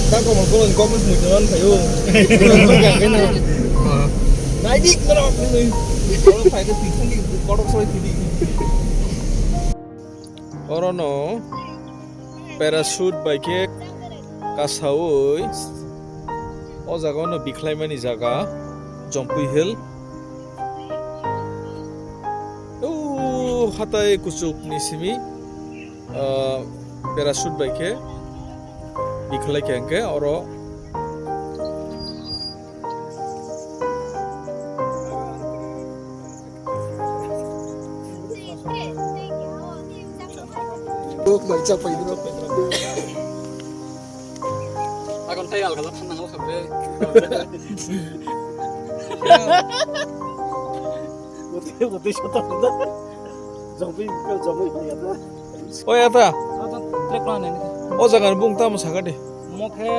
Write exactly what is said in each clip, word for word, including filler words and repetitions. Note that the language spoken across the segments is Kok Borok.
Tako mo kolon kok mo muitu non kayo. Naidik no ni. Kolon phai ke pisang ki kotok soi tidi. Oro no parachute bai khe kasaui o jaga no bikhlai mani jaga Jampui Hill. O hatai kuchuk ni simi, ah, parachute bai khe bikhlai khe hwnkhe oro. Buk bai cha pai dro. Agon tai alga than nang khabe. Uti uti soto. Jombi jombi ya ta. Oi ata. Ata trek plan ni. O jaga ni bung tamo saka de. Mokhe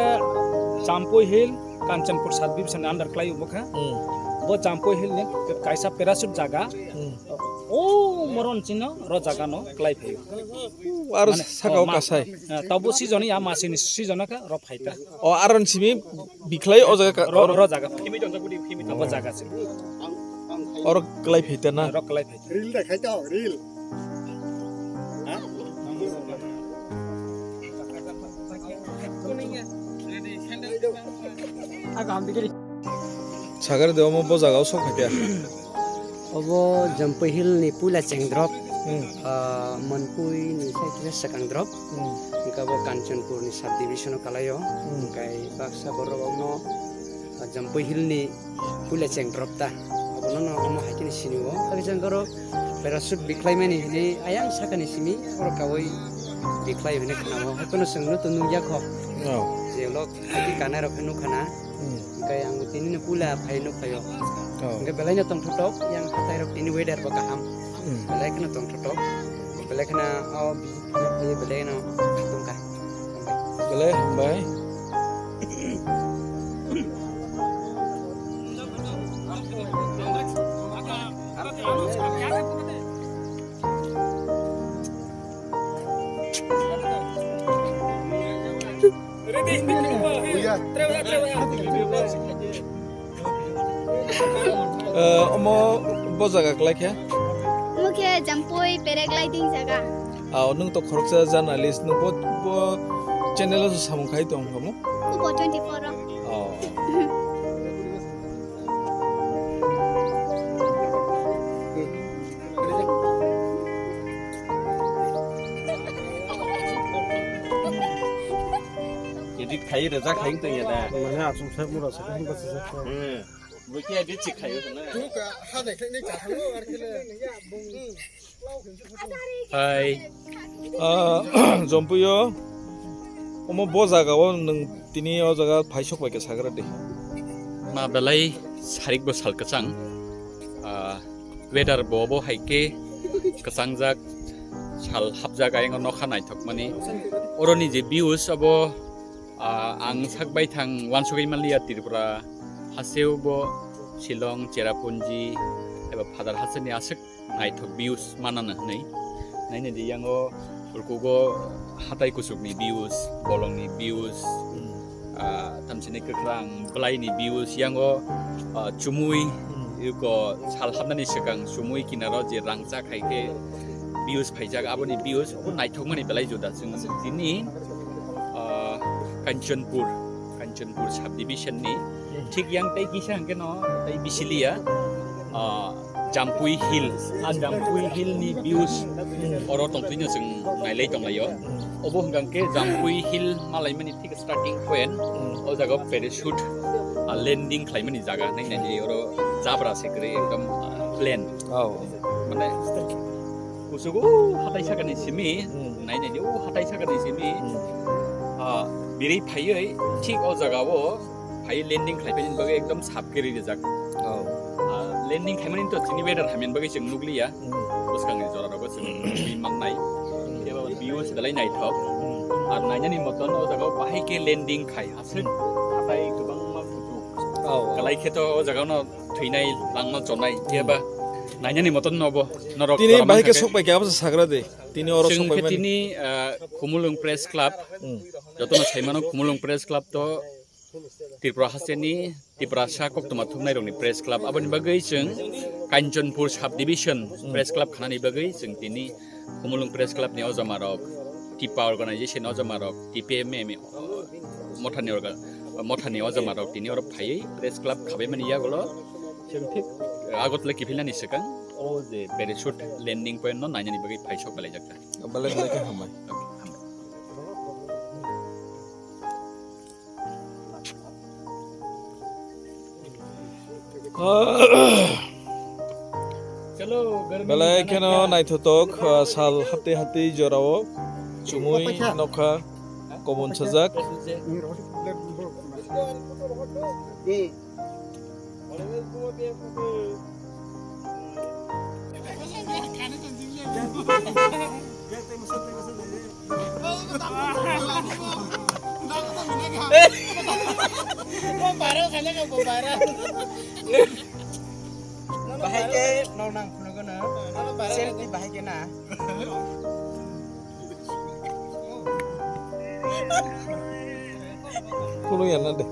Jampui Hill, Kanchanpur sub division under klai mokhe. Hmm. Bo Jampui Hill ni kaisa parachute jaga. Hmm. O moron chino ro jaga no klai phaio. Aro mane, saka o ma-, kasai. Eh, tabo season ya masini season ka ro phaita. O aron simi bikhlai o jaga ka, ro, oro ro jaga. Abo jaga se. Oro klai phaita na. Ro klai phaita. Reel da khai to, reel. Sagari de omo bo jaga o sok khaikha. Obo Jampui Hill ni puila cheng drop. Hmm. Ah, Manpui ni side khe swkang drop. Hmm. Hingke bo Kanchanpur ni sub division o kalai o. Hmm. Hingke baksa borok rok no, ah, Jampui Hill ni puila cheng drop ta. Abono no omo hai khe ni sini o. Hakhe jang oro parachute bikhlai mani hini ayang saka ni simi oro kawai bikhlai hini khna o. Hai kono chwng no to nukya kho. Oh. Je lok hai khe kanai rok khe nukha na. Hmm. Hingke ang bo tini no puila phai nuk phaio. Oh. Hingke belai no tongthotok, yang hatai rok tini weather bo kaham. Hmm. Belai kheno tongthotok. Belai kheno o bi phai belai no tongkha. Belai hambai. Eh, omo bo jaga kwlai khe? Omo khe Jampui paragliding jaga. Ah, nwng to khoroksa journalist, nwng bo, bo channel o samung khai tong kha mo? Kubo twenty-four o. Oh. Edit khai rwjak khai wng tongya da. Mane achuk sak mura sak hwn bwsajak kha. Hmm. Bo khe edit se khai wng tongna. Hai. Ah, Jompuio. Omo bo jaga o nwng tini o jaga phai sok bai khe sagra de. Ma belai sarik bo sal kwchang. Ah, weather bo bo hai khe kwchangjak, sal hapjak ayang o nokha naithokmani. Oroni je views abo, ah, ang sak bai thang uansugwi manliya Tripura haseo bo Shillong, Cherrapunji eba Phadar haseni aswk naithok views manana hwnwi. Nainadi yango urkugo hatai kuchukni views, bolongni views, ah, tamsini kwkhrang bwlaini views, yango, ah, chumui, yuko sal hapnani swkang chumui kinaro je rangchak hai khe views phaijak, aboni views bo naithokmani belai juda. Chwng tini, ah, Kanchanpur, Kanchanpur subdivision ni thik yang tei kisa hwnkhe no tei bisiliya, ah, Jampui Hill, ah, Jampui Hill ni views oro tongtwino chwng nailai tonglaio. Obo hwnkha khe Jampui Hill malaimani thik starting point, o jaga parachute, ah, landing khlaimani jaga, nainani oro jabra se kwrwi ekdom, ah, plain. Oh. Mane kuchugo hatai sakani simi, nainani o hatai sakani simi, ah, birwi phaiwi thik o jaga o phai landing khlaipaini bagwi ekdom sap kiri rijak. Oh. Ah, landing khaimani to chini weather hamya bagwi chwng nukliya. Hmm. Bwskangni jora rogo chwng nukwi mannai. Kebo view se belai naithok. Hmm. Ar nainani moton o jaga o bahai khe landing khai. Aswk hatai kwbangma kuchuk. Oh. Kalai khe to o jaga no thwinai langma chonai. Hmm. Keba nainani moton no bo norok tini bahai khe sok pai khe abo sagra de. Tini oro sok pai mani. Tini, ah, Khumulwng Press Club. Hmm. Jotono saimano Khumulwng Press Club to Tripura hasteni Tiprasa koktwma thumnairokni press club. Aboni bagwi chwng Kanchanpur sub division press club khanani bagwi chwng tini Khumulwng Press Club ni ojamarok, Tipa organization ojamarok, T P M M mothani orga-, mothani ojamarok tini oro phaiwi press club khabaimani yagulo chwng thik Agartala kiphilnani swkang o je parachute landing point no nainani bagwi phai sok belai jak kha. Belai belai khe hambai. Okay, hambai. Belai kheno naithotok, ah, sal haptwi haptwi jorao chumui nokha komon sajak. Bahai ke nong nang phunukgo no. Selfie bahai ke na. Phunuk ya na de.